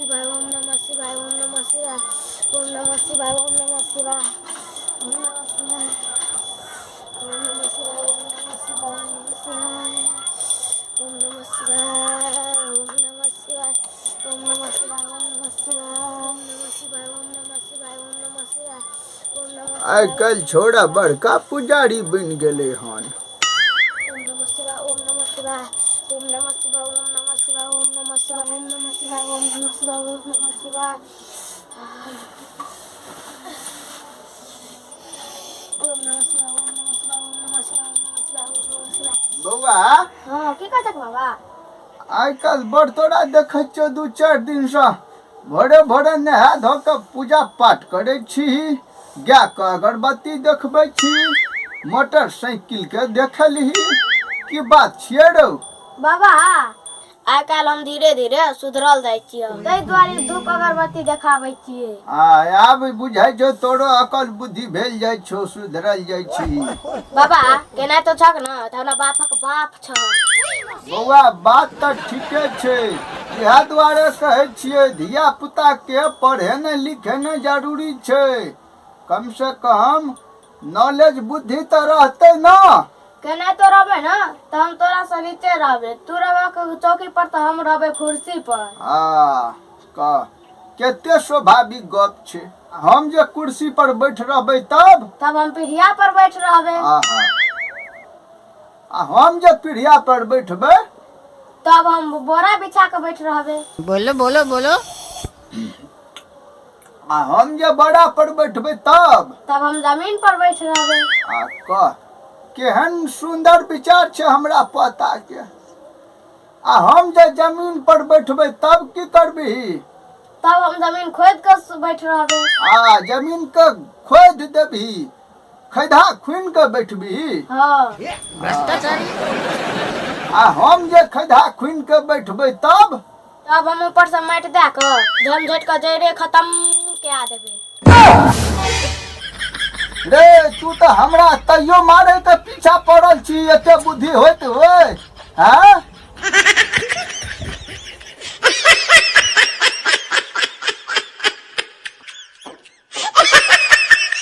शिवाय, ओम नमः शिवाय, ओम नमः शिवाय, ओम नमः शिवाय, ओम नमः शिवाय, ओम नमः शिवाय, ओम नमः शिवाय, ओम नमः शिवाय, ओम नमः शिवाय, ओम नमः शिवाय, ओम नमः शिवाय, ओम नमः शिवाय, ओम नमः शिवाय, ओम नमः शिवाय, ओम नमः शिवाय, ओम नमः आइ काल्हि छौड़ा बड़का पुजारी बनि गेलै हन। ओम नमः शिवाय, ओम नमः शिवाय, ओम नमः शिवाय, ओम नमः शिवाय, ओम नमः शिवाय, ओम नमः शिवाय, ओम नमः शिवाय, ओम नमः शिवाय, ओम नमः शिवाय, ओम नमः शिवाय, ओम नमः शिवाय, ओम नमः शिवाय, ओम नमः शिवाय। बौआ। हँ, की कहै छक बाबा? आइ काल्हि बड़ तोरा देखै छियौ, 2-4 दिनसँ भोरे भोरे नहा धो कऽ पूजा पाठ करै छी, गायके अगरबत्ती देखबै छी, मोटरसाइकिलके देखलही, की बात छियै रौ? बाबा, आइ काल्हि हम धीरे धीरे सुधरल जाइ छियै, ताहि दुआरे धूप अगरबत्ती देखाबै छियै। आ आब बुझाइ छौ तोरो अकल बुद्धि भेल जाइ छौ, सुधरल जाइ छी। बाबा, केना तो छक ने तऽ हमरा बापक बाप छह। बौआ, बात तऽ ठीके छै। इएह दुआरे कहै छियै, धिया पुता के पढ़ेनाइ लिखेनाइ जरूरी छै। कम से कम नॉलेज बुद्धि तऽ रहतै ने। केना तो रहबै ने तऽ हम तोरा से नीचे रहबै। तू रहबे चौकी पर तऽ हम रहबै कुर्सी पर। आ कह, कते स्वाभाविक गप छै। हम जे कुर्सी पर बैठ रहबै तब? तब हम पीढ़िया पर बैठ रहबै। आहा, आ हम जे पीढ़िया पर बैठबै? तब हम बोरा बिछा के बैठ रहबै। बोलो बोलो बोलो। आ हम जे बोरा पर बैठबै तब? तब हम जमीन पर बैठ रहबै। आ कह, केहन सुंदर विचार छै हमरा पोता के। आ हम जे जमीन पर बैठबै तब की करबिही? तब हम जमीन खोदि के बैठ रहबै। आ जमीन के खोदि देबही, खैधा खुनि के बैठबिही? हाँ। भ्रष्टाचारी। आ हम जे खैधा खुनि के बैठबै तब? तब हम ऊपर से माटि दए के झमझटि के जड़े खत्म कए देबै। रे, तू तऽ हमरा तैयो मारे के पीछा पड़ल छी, एते बुद्धि होइत होय? हैं?